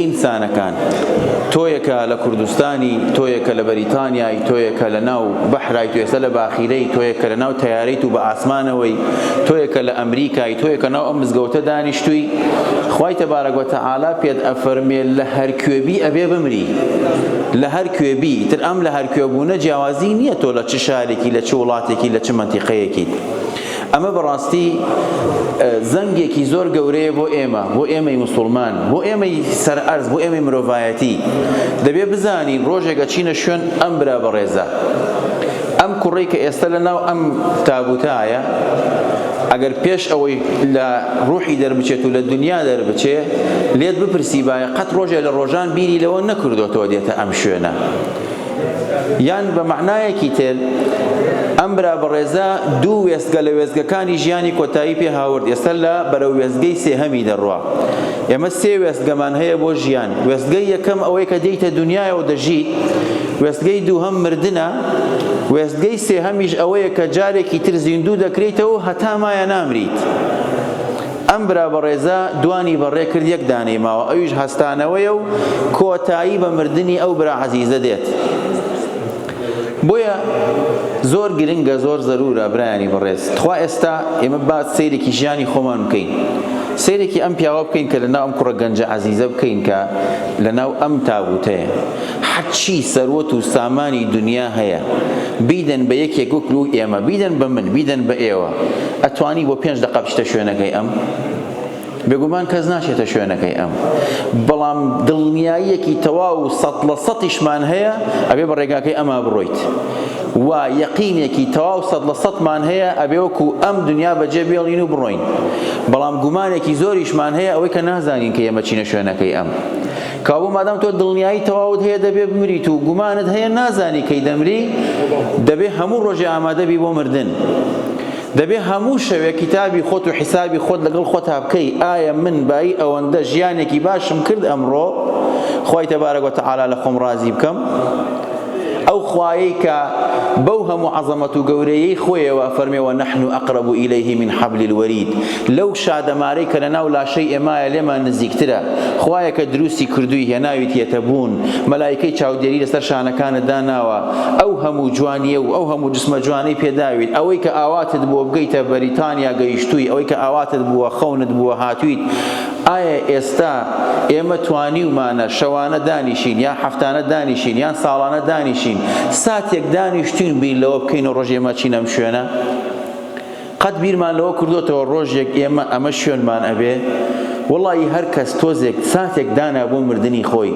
ئینسانەکان، تۆیەکە لە کوردستانی، تۆیەکە لە بەریتانیای، تۆیەکە لە ناو بەحرای، تۆ ئێستا لە باخیرەی، تۆیەکە لە ناو تەیارەیت و بە ئاسمانەوەی، تۆیەکە لە ئەمریکای، تۆیەکە ناو ئەم مزگەوتە دانیشتووی، خوای تبارک و تعالی پێت ئەفەرمێ لە هەرکوێ بی ئەبێ بمری. لە هەر کوێ بی، ئیتر ئەم لە هەرکوێ بوونە جیاوازی نییە تۆ لە چ شارێکی، لە چ وڵاتێکی، لە چ مەنتیقەیەکیت. ئەمە بەڕاستی زەنگێکی زۆر گەورەیە بۆ ئێمە، بۆ ئێمەی موسوڵمان، بۆ ئێمەی سەر ئەرز، بۆ ئێمەی مرۆڤایەتی. دەبێ بزانین ڕۆژێک ئەچینە شوێن ئەم برا بەڕێزە. ئەم کوڕەی کە ئێستا لە ناو ئەم تابوتایە، ئەگەر پێش ئەوەی لە ڕوحی دەربچێت و لە دنیا دەربچێ، لێت بپرسیبایە قەت ڕۆژێ لە ڕۆژان بیری لەوە نەکردۆتەوە دێتە ئەم شوێنە. یان بە مەعنایەکی تر ئەم برا بەڕێزە دوو وێستگە لە وێستگەکانی ژیانی کۆتایی پێ هاورد ئێستا لە بەرەو وێستگەی سێهەمی دەڕوا. ئێمە سێ وێستگەمان هەیە بۆ ژیان، وێستگەی یەکەم ئەوەی کە دێیتە دنیایەوە دەژیت، وێستگەی دووهەم مردنە، وێستگەی سێهەمیش ئەوەیە کە جارێکی تر زیندوو دەکرێیتەوە و هەتا مایە نامریت. ئەم برا بەڕێزە دوانی بەڕێ کرد یەک دانەی ماوە ئەویش هەستانەوەیە و کۆتایی بە مردنی ئەو برا عەزیزە دێت. بۆیە زۆر گرنگە زۆر زەرورە برایانی بەڕێز تخوا ئێستا ئێمە با سەیرێکی ژیانی خۆمان بکەین سەیرێکی ئەم پیاوە بکەین کە لەناو ئەم کوڕە گەنجە عەزیزە بکەین کە لەناو ئەم تابوتەیە هەرچی سەروەت و سامانی دنیا هەیە بیدەن بە یەکێک وەکو ئێمە بیدەن بە من بیدەن بە ئێوە ئەتوانی بۆ پێنج دەقە بچیتە شوێنەکەی ئەم؟ بێگومان کەس ناچێتە شوێنەکەی ئەم بەڵام دڵنیاییەکی تەواو و سەد لە سەتیشمان هەیە ئەبێ بە ڕێگاکەی ئەما بڕۆیت و یەقینێکی تەواو سەد لە سەتمان هەیە ئەبێ وەکو ئەم دنیا بەجێ بێڵین و بڕۆین بەڵام گومانێکی زۆریشمان هەیە ئەوەی کە نازانین کە ئێمە چینە شوێنەکەی ئەم کەوابوو مادام تۆ دڵنیایی تەواوت هەیە دەبێ بمریت و گومانت هەیە نازانی کەی دەمری دەبێ هەموو ڕۆژێ ئامادە بی بۆ مردن دەبێ هەموو شەوێ کیتابی خۆت و حیسابی خۆت لەگەڵ خۆتا بکەی ئایا من بایی ئەوەندە ژیانێکی باشم کرد ئەمڕۆ خوای تبارک و تعالی لە خۆم ڕازی بکەم ئەو خوایەی کە بەو هەموو عەزەمەت و گەورەیەی خۆیەوە ئەفەرمێ ونحن اقرب الیه من حبل الورید لەو شادەمارەی کە لەناو لاشەی ئێمایە لێمان نزیکترە خوایە کە دروستی کردووی هێناویتیەتە بوون مەلایکەی چاودێری لەسەر شانەکانت داناوە ئەو هەموو جوانیە و ئەو هەموو جسمە جوانەی پێداویت ئەوەی کە ئاواتت بووە بگەیتە بەریتانیا گەیشتووی ئەوەی کە ئاواتت بووە خەونت بووە هاتوویت ئایا ئێستا ئێمە توانیومانە شەوانە دانیشین یان هەفتانە دانیشین یان ساڵانە دانیشین ساتێک دانیشتوین بیر لەوە بکەین و ڕۆژ ئێمە چینە ئەم شوێنە؟ قەت بیرمان لەوە کردۆتەوە ڕۆژێک ئێمە ئەمە شوێنمان ئەبێ؟ وەڵایی هەر کەس تۆزێک ساتێک دانا بۆ مردنی خۆی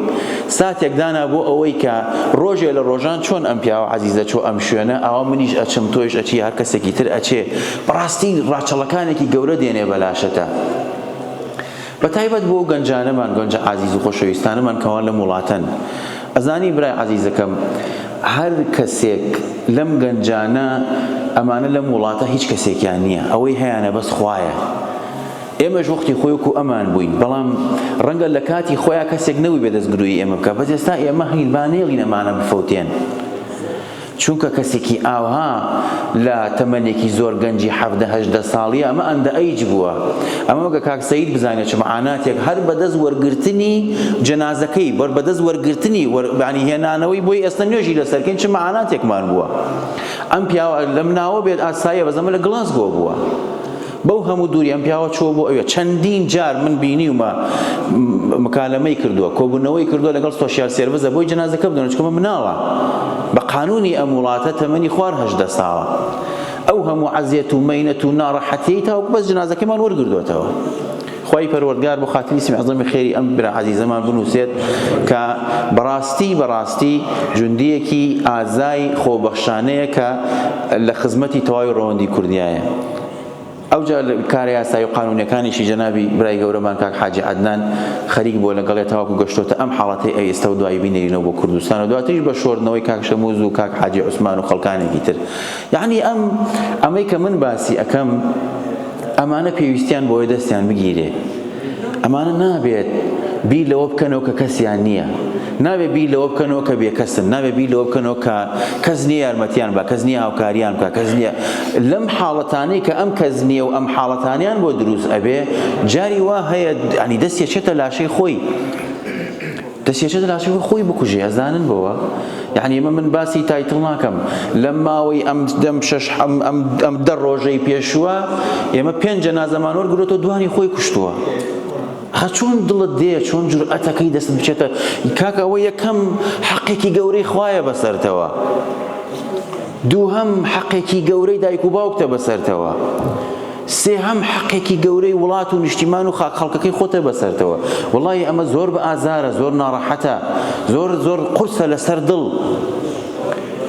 ساتێک دانا بۆ ئەوەی کە ڕۆژێ لە ڕۆژان چۆن ئەم پیاوە عەزیزە چۆ ئەم شوێنە ئاوا منیش ئەچم تۆیش ئەچی هەر کەسێکی تر ئەچێ بەڕاستی ڕاچەڵەکانێکی گەورە دێنێ بە لاشەتە بە تایبەت بۆ ئەو گەنجانەمان گەنجە ئازیز و خۆشەویستانەمان کەوا لەم وڵاتەن ئەزانی برای عەزیزەکەم هەر کەسێک لەم گەنجانە ئەمانە لەم وڵاتە هیچ کەسێکیان نییە ئەوەی هەیانە بەس خوایە ئێمەش وەختی خۆی وەکو ئەمان بووین بەڵام ڕەنگە لە کاتی خۆیان کەسێک نەبوو بێ دەستگروی ئێمە بکە بەس ئێستا ئێمە هەین با نێڵین ئەمانە بفەوتێن چونکە کەسێکی ئاوها لە تەمەنێکی زۆر گەنجی 17 18 ساڵیە ئەمە ئەندە ئەیج بووە ئەمە وەکە کاک سەید بزانێت چ معاناتێک هەر بەدەست وەرگرتنی جەنازەکەی بەر بەدەست وەرگرتنی وەربانی هێنانەوەی بۆی ئێستا نوێژی لەسەرکەین چ معاناتێکمان بووە ئەم پیاوە لەم ناوە بێت ئاساییە بەس ئەمە لە گڵاسگۆ بووە بەو هەموو دووری ئەم پیاوە چووە بۆ ئەوێ چەندین جار من بینیومە مکالەمەی کردووە کۆبوونەوەی کردووە لەگەڵ social service ە بۆی جەنازەکە بدەن چونکە مناڵە بە قانونی ئەم وڵاتە تەمەنی خوار 18 ساڵە ئەو هەموو عەزیەت و مەینەت و ناڕەحەتیەی تاوەکو بەس جەنازەکەمان وەرگردووەتەوە خوای پەروەردگار بۆ خاتری اسمی عظەمی خێری ئەم برا عەزیزەمان بنووسێت کە بەڕاستی بەڕاستی جوندیەکی ئازای خۆبەخشانەیە کە لە خزمەتی تەواوی ڕەوەندی کوردیایە ئەوجا کارە یاسایی و قانونیەکانیشی جەنابی برای گەورەمان کاک حاجی عەدنان خەریک بووە لەگەڵێ تاوەکو گەشتۆتە ئەم حاڵەتەی ئەی ئێستا و دوایی بینێرینەوە بۆ کوردستان و دواتریش بە شۆردنەوەی کاک شەموز و کاک حاجی عوسمان و خەڵکانێکی تر یەعنی ئەم ئەمەی کە من باسی ئەکەم ئەمانە پێویستیان بۆیە دەستیان بگیرێ ئەمانە نابێت بیر لەوە بکەنەوە کە کەسیان نییە نابێت بیر لەوە بکەنەوە کە بێکەسن نابێت بیر لەوە بکەنەوە کە کەس نییە یارمەتیان بە کەس نییە هاوکاریان بکە کەس نییە لەم حاڵەتانەی کە ئەم کەس نییە و ئەم حاڵەتانیان بۆ دروست ئەبێ جاری وا هەیە ینی دەستیە چێتە لاشەی خۆی. دەسیەچێتە لاشەی خۆی خۆی بکوژێ ئەزانن بۆوە یعنی ئێمە من باسی title ناکەم لەم ماوەی ئەم دەم شەش ئەم ئەم ئەم دە ڕۆژەی پێشووە ئێمە پێنج جەنازەمان وەرگرتەوە دوانی خۆی کوشتووە خە چۆن دڵت دێ چۆن جورئەتەکەی دەست بچێتە کاکە ئەوە یەکەم حەقێکی گەورەی خوایە بەسەرتەوە دووهەم حەقێکی گەورەی دایک و باوکتە بەسەرتەوە سێهەم حەقێکی گەورەی وڵات و نیشتیمان و خاک خەڵکەکەی خۆتە بەسەرتەوە وەڵاهی ئەمە زۆر بە ئازارە زۆر ناڕەحەتە زۆر زۆر قورسە لەسەر دڵ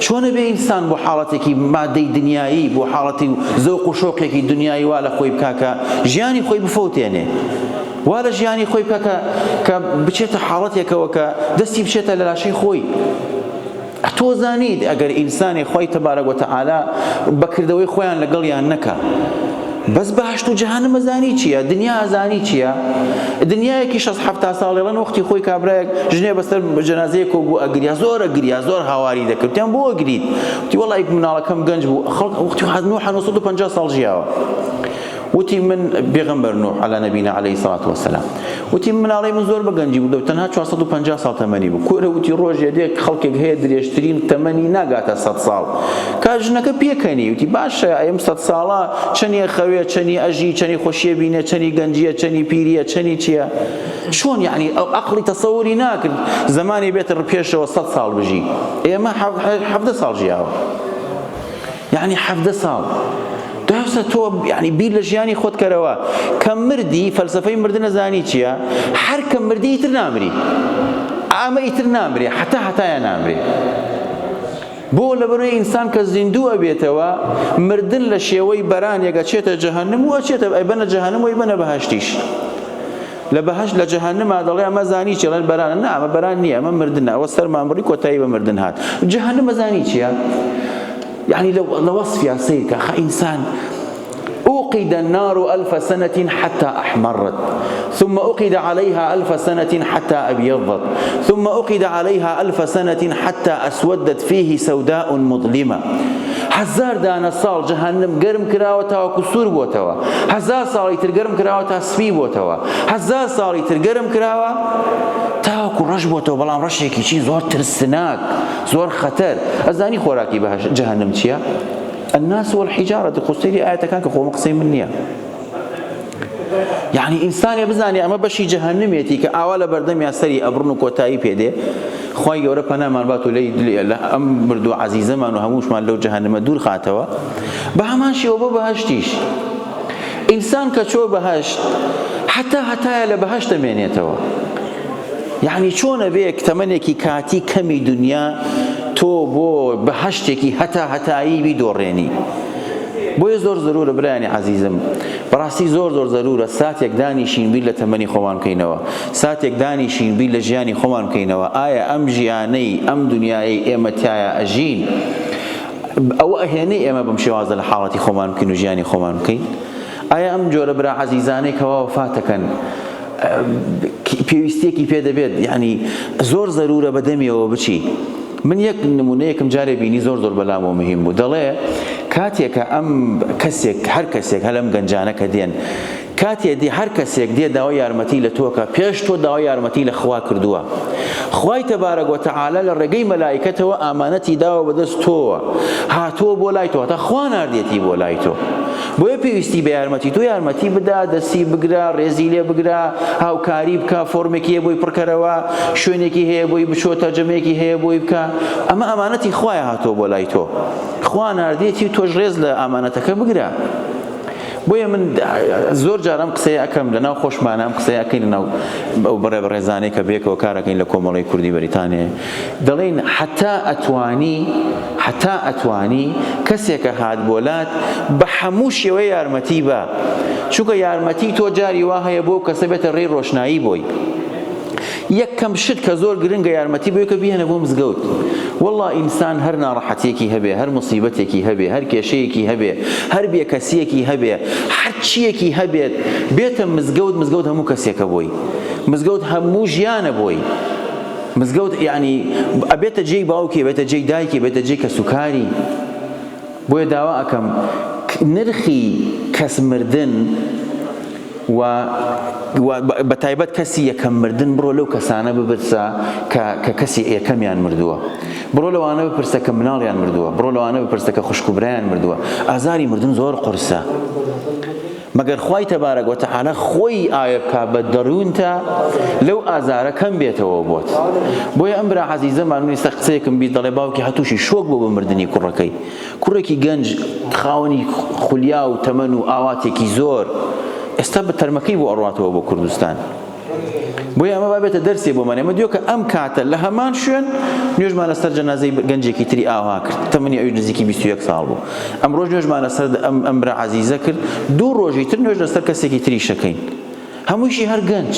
چۆنە بێ ئینسان بۆ حاڵەتێکی مادەی دنیایی بۆ حاڵەتی و زەوق و شۆقێکی دنیایی وا لە خۆی بکا کە ژیانی خۆی بفەوتێنێ وا لە ژیانی خۆی بکا کە کە بچێتە حاڵەتێکەوە کە دەستی بچێتە لە لاشەی خۆی تۆ زانیت ئەگەر ئینسانێ خوای تبارک وتعالی بە کردەوەی خۆیان لەگەڵیان نەکا بەس بەهەشت و جەهەنم ئەزانی چییە دنیا ئەزانی چییە دنیایەکی شەست حەفتا ساڵێ ڵەن وەختی خۆی کابرایەک ژنێ بەسەر جەنازەیەک کۆ بوو ئەگریا زۆر ئەگریا زۆر هاواری دەکرد وتیان بۆ ئەگریت وتی وەڵی مناڵەکەم گەنج بوو خەڵک وەختی نوح 950 ساڵ ژیاوە وتی من پێغەمبەر نوح علی نبینا علیه الصلاة والسلام وتی مناڵی من زۆر بە گەنجی بوو تەنها 450 ساڵ تەمەنی بوو کورە وتی ڕۆژێ دێ خەڵکێک هەیە درێژترین تەمەنی ناگاتە 100 ساڵ کا ژنەکە پێکەنی وتی باشە ئەم 100 ساڵە چەنی خەوێ چەنی ئەژی چەنی خۆشیە بینێ چەنی گەنجیە چەنی پیریە چەنی چییە چۆن یعنی ئەو عەقڵی تەسەوری ناکرد زمانی بێتە پێشەوە 100 ساڵ بژی ئێمە 17 ساڵ ژیاوە یەعنی 17 ساڵ داوسە تۆ یعنی بیر لە ژیانی خۆت کەرەوە کە مردی فەلسفەی مردنە زانی چییە هەر کە مردی ئیتر نامری ئەمە ئیتر نامرێ حتا هەتایە نامرێ بۆ لەبەرەوەی ئینسان کە زیندوو ئەبێتەوە مردن لە شێوەی بەرانێک ئەچێتە جەهەنم و ئەچێتە ئەیبەنە جەهەنم و ئەیبەنە بەهەشتیش لە بەهەشت لە جەهەنما دەڵێ ئەمە زانی چیە ئەڵێن بەرانە نا ئەمە بەران نییە ئەمە مردنە ئەوە سەرمان بڕی کۆتایی بە مردن هات جەهەنم ئەزانی چییە یعنی لە وەصفیا سەیرکە خە ئینسان أوقد النار ألف سنة حتى أحمرت ثم أوقد عليها ألف سنة حتى أبيضت ثم أوقد عليها ألف سنة حتى أسودت فيه سوداء مظلمة هەزار دانە ساڵ جەهەنم گەرم کراوە تاوەکو سوور بۆتەوە هەزار ساڵی تر گەرم کراوە تا سپی بۆتەوە هەزار ساڵی تر گەرم کراوە تاوەکو ڕەش بۆتەوە بەڵام ڕەشێکی چی زۆر ترسناک زۆر خەتەر ئەزانی خۆراکی بە جەهەنم چییە؟ الناس والحجارة خۆ سەیری ئاەتەکان کە خۆمە قسەی من نییە یعنی ئینسانێ بزانێ ئەمە بەشی جەهەنمێتی کە ئاوا لە بەردەمیا سەری ئەبڕن و کۆتایی پێدێ خوای گەورە پەنامان بات و لێی لە ئەم مردوو عەزیزەمان و هەمووشمان لەو جەهەنمە دوور خاتەوە بە هەمان شێوە بۆ بەهەشتیش ئینسان کە چۆ بەهەشت هەتا هەتایە لە بەهەشت دەمێنێتەوە یعنی چۆنە بێ تەمەنێکی کاتی کەمی دنیا تۆ بۆ بەهەشتێکی هەتا هەتایی بیدۆڕێنی بۆیە زۆر زەرورە برایانی عەزیزم بەڕاستی زۆر زۆر زەرورە ساتێک دانیشین بیر لە تەمەنی خۆمان بکەینەوە ساتێک دانیشین بیر لە ژیانی خۆمان بکەینەوە ئایا ئەم ژیانەی ئەم دنیایەی ئێمە تیایا ئەژین ئەوە ئەهێنەی ئێمە بەم شێوازە لە حاڵەتی خۆمان بکەین و ژیانی خۆمان بکەین ئایا ئەم جۆرە برا عەزیزانەی کەوا وەفاتەکەن پێویستیەکی پێ دەبێت یعنی زۆر زەرورە بە دەمیەوە بچی من یەک نمونەیەکم جارێ بینی زۆر زۆر بەلامەوە مهم بوو دەڵێ کاتێکە ئەم کەسێک هەر کەسێک هەلم گەنجانە کە دێن کاتێ دی هەر کەسێک دێ داوای یارمەتی لە تۆکە پێش تۆ داوای یارمەتی لە خوا کردووە خوای تەبارەک وتعالی لە ڕێگەی مەلایکەتەوە ئامانەتی داوە بەدەست تۆوە هاتووە بۆ لای تۆ هەتا خوا ناردێتی بۆ لای تۆ بۆیە پێویستی بە یارمەتی تۆ یارمەتی بدا دەستی بگرە ڕێزی لێ بگرە هاوکاری بکە فۆرمێکی هەیە بۆی پڕکەرەوە شوێنێکی هەیە بۆی بچۆ تەرجەمەیەکی هەیە بۆی بکە ئەمە ئامانەتی خوایە هاتووە بۆ لای تۆ خوا ناردێتی و تۆش ڕێز لە ئامانەتەکە بگرە بۆیە من زۆر جار ئەم قسەیە ئەکەم لەناو خۆشمانە ئەم قسەیە ئەکەین لەناو ئەو بەڕێ بەڕێزانەی کە بەیەکەوە کارەکەین لە کۆمەڵەی کوردی بەریتانیا دەڵێین حتا ئەتوانی حتا ئەتوانی کەسێکە هات بۆلات بە هەموو شێوەیە یارمەتی بە چونکە یارمەتی تۆ جاری وا هەیە بۆ کەسە بێتە ڕێی ڕۆشنایی بۆی یەکەم شت کە زۆر گرنگە یارمەتی بۆی کە بیهێنە بۆ مزگەوت واللە ئینسان هەر ناڕەحەتیەکی هەبێ هەر موسیبەتێکی هەبێ هەر کێشەیەکی هەبێ هەر بێکەسیەکی هەبێ هەرچیەکی هەبێت بێتە مزگەوت مزگەوت هەموو کەسێکە بۆی مزگەوت هەموو ژیانە بۆی مزگەوت یعنی ئەبێتە جێی باوکی بێتە جێی دایکی بێتە جێی کەسوکاری بۆیە داوا ئەکەم نرخی کەس مردن و. بە تایبەت کەسی یەکەم مردن بڕۆ لەو کەسانە بپرسە کە کە کەسی یەکەمیان مردووە بڕۆ لەوانە بپرسە کە مناڵیان مردووە بڕۆ لەوانە بپرسە کە خوشک و برایان مردووە ئازاری مردن زۆر قورسە مەگەر خوای تبارک وتعالی خۆی ئاوێ بکا بە دەروونتا لەو ئازارە کەم بێتەوە بۆت بۆیە ئەم برا عەزیزەمان من ئێستا قسەیەکم بیست دەڵێ باوکی هەر تووشی شۆک بوو بە مردنی کوڕەکەی کوڕێکی گەنج خاوەنی خولیا و تەمەن و ئاواتێکی زۆر ئێستا بە تەرمەکەی بۆ ئەڕواتەوە بۆ کوردستان بۆیە ئەمە با بێتە دەرسێ بۆمان ئێمە دیۆکە ئەم کاتە لە هەمان شوێن نوێژمان لەسەر جەنازەی گەنجێکی تری ئاوا کرد تەمەنی ئەویش نزیکی 21 ساڵ بوو ئەمڕۆش نوێژمان لەسەر ئەم ئەم برا عەزیزە کرد دوو ڕۆژی تر نوێژ لەسەر کەسێکی تری شەکەین هەموویشی هەر گەنج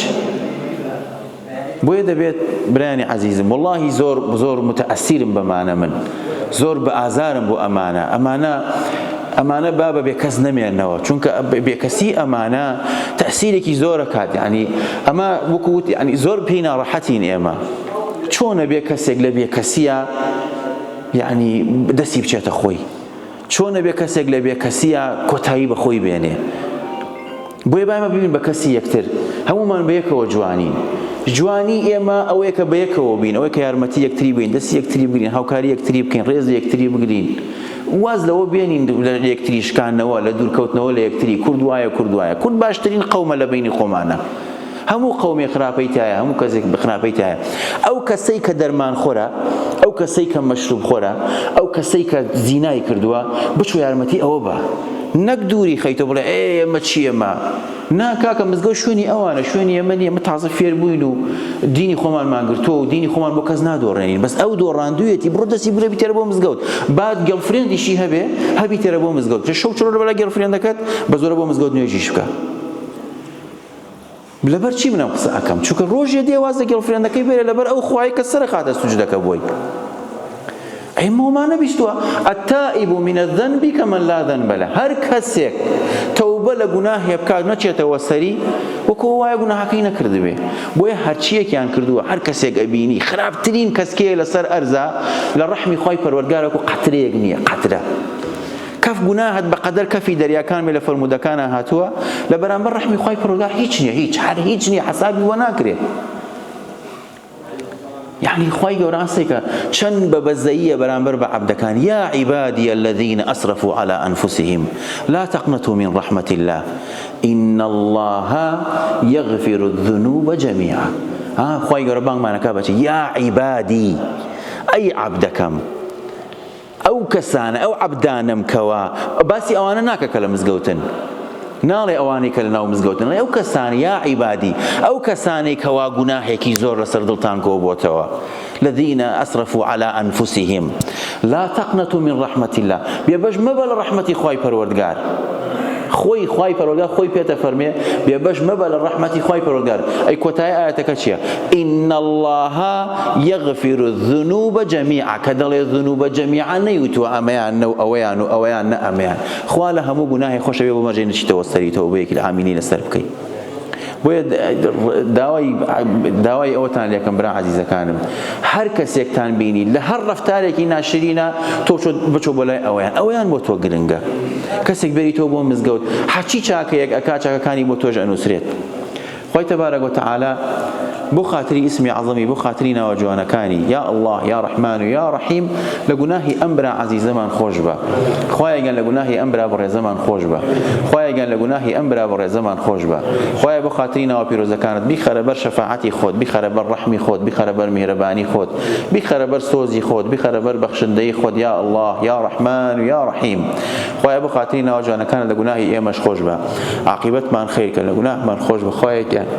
بۆیە دەبێت برایانی عەزیزم وەڵاهی زۆر زۆر متەئەسیرم بەمانە من زۆر بە ئازارم بۆ ئەمانە ئەمانە ئەمانە با بە بێکەس نەمێنەوە چونکە بێکەسی ئەمانە تەسیرێکی زۆرە کات یعنی ئەمە وەکو وت یعنی زۆر پێی ناڕەحەتین ئێمە چۆنە بێ کەسێک لە بێکەسیە یعنی دەستی بچێتە خۆی چۆنە بێ کەسێک لە بێکەسیە کۆتایی بە خۆی بێنێ بۆیە با ئێمە ببین بە کەسی یەکتر، هەموومان بەیەکەوە جوانین. جوانی ئێمە ئەوەیە کە بەیەکەوە بین، ئەوەیە کە یارمەتی یەکتری بین، دەستی یەکتری بگرین، هاوکاری یەکتری بکەین، ڕێز لە یەکتری بگرین. واز لەوە بێنین لە یەکتری شکاندنەوە، لە دوورکەوتنەوە لە یەکتری، کورد وایە، کورد وایە. کورد باشترین قەومە لە بەینی خۆمانە. هەموو قەومێ خراپەی تایە، هەموو کەسێک خراپەی تایە. ئەو کەسەی کە دەرمانخۆرە، ئەو کەسەی کە مەشروب خۆرە، ئەو کەسەی کە زینای کردووە، بچۆ یارمەتی ئەوە بە. نەک دووری خەیتەوە بڵێ ئێ ئێمە چی ئێمە. نا کاکە مزگەوت شوێنی ئەوانە، شوێنی ئێمە نییە، ئێمە تازە فێر بووین و دینی خۆمانمان گرتووە و دینی خۆمان بۆ کەس نادۆڕێنین. بەس ئەو دۆڕاندوویەتی، بڕۆ دەستی بگرە بیتێرە بۆ مزگەوت. با girlfriend یشی هەبێ، هەبیتێرە بۆ مزگەوت. شەو چڕۆ لەبەر girlfriend ەکەت، بە زۆرە بۆ مزگەوت نوێژیش بکە. لەبەر چی من ئەم قسە ئەکەم چونکە ڕۆژێ دێ واز لە girlfriend ەکەی بێرە لەبەر ئەو خوای کە سەر خاتە سوجدەکە بۆی ئەی مۆمانە بیستووە التائب من الذنب كمن لا ذنب له هەر کەسێک تەوبە لە گوناهێ بکات نەچێتەوە سەری وەکو وایە گوناهەکەی نەکردبێ بۆیە هەرچیەکیان کردووە هەر کەسێک ئەبینی خراپترین کەسکەیە لەسەر ئەرزا لە ڕەحمی خوای پەروەردگار وەکو قەترەیەک نییە قەترە کەف گوناهت بە قەدەر کەفی دەریاکان بێ لە فەرموودەکانا هاتووە لە بەرامبەر ڕەحمی خوای پەروەردگار هیچ نییە هیچ هەر هیچ نییە حەسابی بۆ ناکرێ یعنی خوای گەورە ئاستێکە چەند بە بەزەییە بەرامبەر بە عەبدەکان یا عبادی الذین اسرفوا علی انفسهم لا تقنطوا من رحمة الله ان الله یغفر الذنوب جميعا ها خوای گەورە بانگمانەکە بەچی یا عبادی ئەی عەبدەکەم ئەو کەسانە، ئەو عەبدانەم کەوا، باسی ئەوانە ناکا کە لە مزگەوتن، ناڵێ ئەوانەی کە لەناو مزگەوتن، ئەڵێ ئەو کەسانە، یا عیبادی، ئەو کەسانەی کەوا گوناهێکی زۆر لەسەر دڵتان کۆبۆتەوە، الذین اسرفوا علی انفسهم لا تقنطوا من رحمة اللە، بێبەش مەبە لە ڕەحمەتی خوای پەروەردگار. خۆی خوای پەروەردگار خۆی پێتە فەرمێ بێبەش مەبە لە ڕەحمەتی خوای پەروەردگار ئەی کۆتایی ئایەتەکە چییە إن الله یغفر الذنوب جمیعا کە دەڵێ ذنوب جمیعا نەیوتووە ئەمەیان نە و ئەوەیان و ئەوەیان نە ئەمەیان خوا لە هەموو گوناهی خۆشەوێ بۆ مەرجێ نەچیتەوە سەری تەوبەیەکی عامینی لەسەر بکەی بۆیە داوای داوای ئەوەتان لێکەم برا عەزیزەکانم هەر کەسێکتان بینی لە هەر ڕەفتارێکی ناشرینە تۆ بچۆ بۆ لای ئەویان ئەویان بۆ تۆ گرنگە کەسێک بێری تۆ بۆ مزگەوت هەرچی چاکەیەک ئەکا چاکەکانی بۆ تۆش ئەنووسرێت خوای تبارک و تعالی بۆ خاتری ئیسمی عەزەمی بۆ خاتری ناوە جوانەکانی یا اللە یا رحمان و یا رحیم لە گوناهی ئەم برا عەزیزەمان خۆش بە خوایە گیان لە گوناهی ئەم برا بەڕێزەمان خۆش بە خوایە گیان لە گوناهی ئەم برا بەڕێزەمان خۆش بە خوایە بۆ خاتری ناوە پیرۆزەکانت بیخەرە بەر شەفاعەتی خۆت بیخەرە بەر ڕەحمی خۆت بیخەرە بەر میهرەبانی خۆت بیخەرە بەر سۆزی خۆت بیخەرە بەر بەخشندەیی خۆت یا اللە یا رحمان و یا رحیم خوایە بۆ خاتری ناوە جوانەکانت لە گوناهی ئێمەش خۆش بە عاقیبەتمان خیر کە لە گوناهمان خۆش بە خوایە گیان.